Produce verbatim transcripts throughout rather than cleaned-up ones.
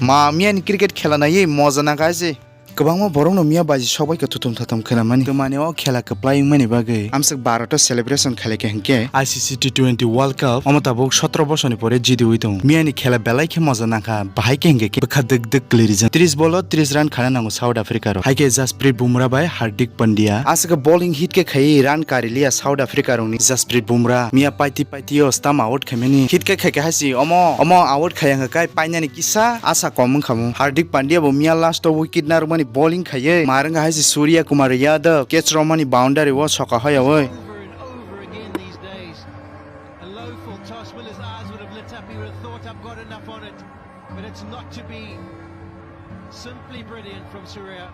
Ma miyani cricket khela naiwi moja nangkha se. Kwbangma borokno miya baji sokbai kha thuthum thathum khwnamani. Twmani o khela kwplai wngmani bagwi amswk Bharat o celebration khailai kha hinkhe I C C T twenty World Cup omo tabuk sotro bosorni pore jidiwi tongo. Miyani khela belai khe moja nangkha, bahai khe hinkhe bwkha dwk dwk kwlwi rijak. Tris bolo tris run khana nango South Africa rok. Haikhe Jasprit Bumrah bai Hardik Pandya aswk bowling hit khe khaiwi run kariliya South Africa rokni. Jasprit Bumrah miya paiti paiti o stump out khaimani hit khe khaikhe hasi omo omo out khaiya hwnkhe kai painani kisa asa kom wngkhamu. Hardik Pandya bo miya last o wicket narwkmani bowling khaiwi marwngkha hai se Surya Kumar Yadav catch romani boundary o soka hoyawi. Over and over again these days. A low full toss, Will's eyes would have lit up, he would have thought, "I've got enough on it." But it's not to be. Simply brilliant from Surya.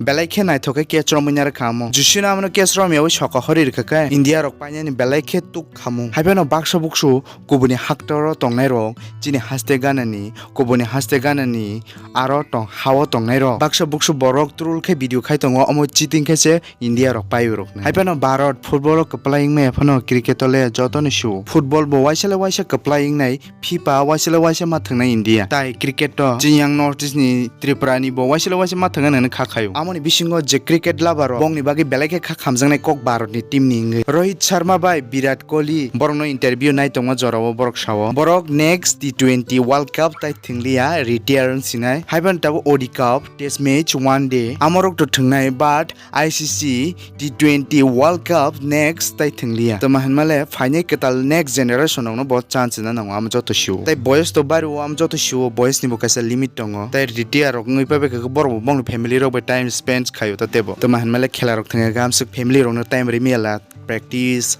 Belai khe naithok khe catch romwi narwkha omo. Jusino amono catch romyawi soka hori rwkha khe India rok painani belai khe tuk khamu. Haiphano baksa buksu kubuni haktor o tongnai rok chini haste ganani, kubuni haste ganani aro tong hao tongnai rok. Baksa buksu borok troll khe video khai tongo, omo cheating khe se India rok pai rok nai. Haiphano Bharat football o kwplai wngmaya phano cricket o le joto ni su. Football bo waisa le waisa kwplai wngnai, FIFA waisa le waisa ma thwngnai India. Tai cricket o chini yang North East ni Tripura ni bo waisa le waisa ma thwngna nang kha khayo. Amoni bisingo je cricket lover rok bongni bagwi belai khe kha khamjaknai kok Bharat ni team ni wngwi. Rohit Sharma bai Virat Kohli borok no interview nai tongma jora o borok sao. Borok next T twenty World Cup tai thwngliya, retire wng sinai. Haiphano tabuk O D Cup, test match, one day amorok to thwngnai, but I C C T twenty World Cup next tai thwngliya. Tamo hinmale phainai kwtal next generation rokno bo chance rwna nango, amo joto sio. Tai boyes to bari o, amo joto sio, boyes ni bo kaisa limit tongo. Tai retire rok wngwi pai bai khe borok bo bongni family rok bai time spend khaio ta tebo. Tamo hinmale khela rok thwngya khe amswk family rokno time rimya la, practice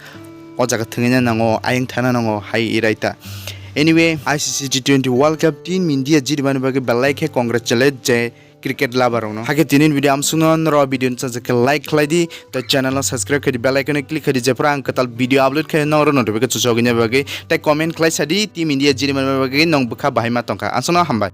o jaga thwngwi na nango, ayang thana nango hai irai ta. Anyway, I C C T twenty World Cup team India jitmani bagwi belai khe congratulate je cricket lover rokno. Hakhe tini video amsukno norok video ni chajak khe like khlai di, tei channel no subscribe khlai di, bell icon no click khlai di, jephru ang kwtal video upload khe norok notification chukjagwi bagwi, tei comment khlai sa di, Team India jiri manma bagwi nwng bwkha bahai ma tongkha. Aswkno hambai.